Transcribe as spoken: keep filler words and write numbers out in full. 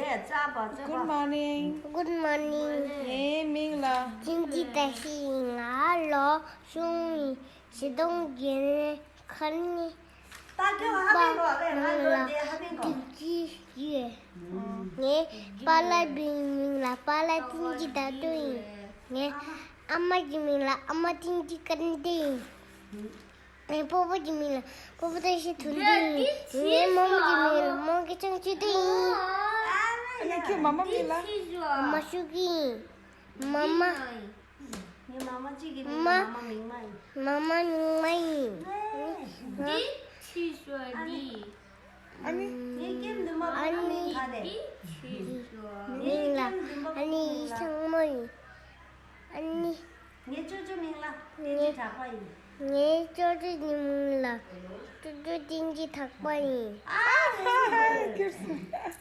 Good morning. Good morning. ངའི་མིང་ལ་ཅིན་ཅི་ཏ་ཤི་ཡིན། ང་ལོ་ཆུང་ཡིན། ཆིག་སྟོང་བརྒྱད་བརྒྱ་ཁ་ནས་པ་ནང་ལ་འདུག་གི་ཡོད། ངའི་པཱ་ལགས་མིང་ལ་པཱ་ལགས་ཅིན་ཅི་ཏ་ཏུ་ཡིན། ངའི་ཨ་མ་གི་མིང་ལ་ཨ་མ་ཅིན་ཅི་ཀན་ཏེ་ཡིན། ངའི་སྤོ་བོ་གི་མིང་ལ་སྤོ་བོ་ཏ་ཤི་ཐུན་ཏེ་ཡིན། ངའི་རྨོ་མོ་གི་མིང་ལ་རྨོ་མོ་སྐྱིད་ཆང་ཆུ་ཏེ་ཡིན། ཨ་ནི་ཁྱོད་མ་མ་མིང་ལ། མ་མ་ཤུ་གི་ཡིན། མ་མ། ངའི་མ་མ་གཅིག་གི་མིང་ལ་མ་མ་མིང་མ་ཡིན། མ་མ་མིང་མ་ཡིན། ཨ་ནི། ངའི་སྐྱེམས་འདུན་པ་ཨ་ནི་མིང་ག་རེ། མིང་ལ་ཨ་ནི་ཡིག་ཚང་མ་ཡིན། ཨ་ནི། ངའི་ཅོ་ཅོ་མིང་ལ་བསྟན་འཛིན་གྲགས་པ་ཡིན། ངའི་ཅོ་ཅོ་གི་མིང་ལ་ཅོ་ཅོ་བསྟན་འཛིན་གྲགས་པ་ཡིན། ཨ་ནི།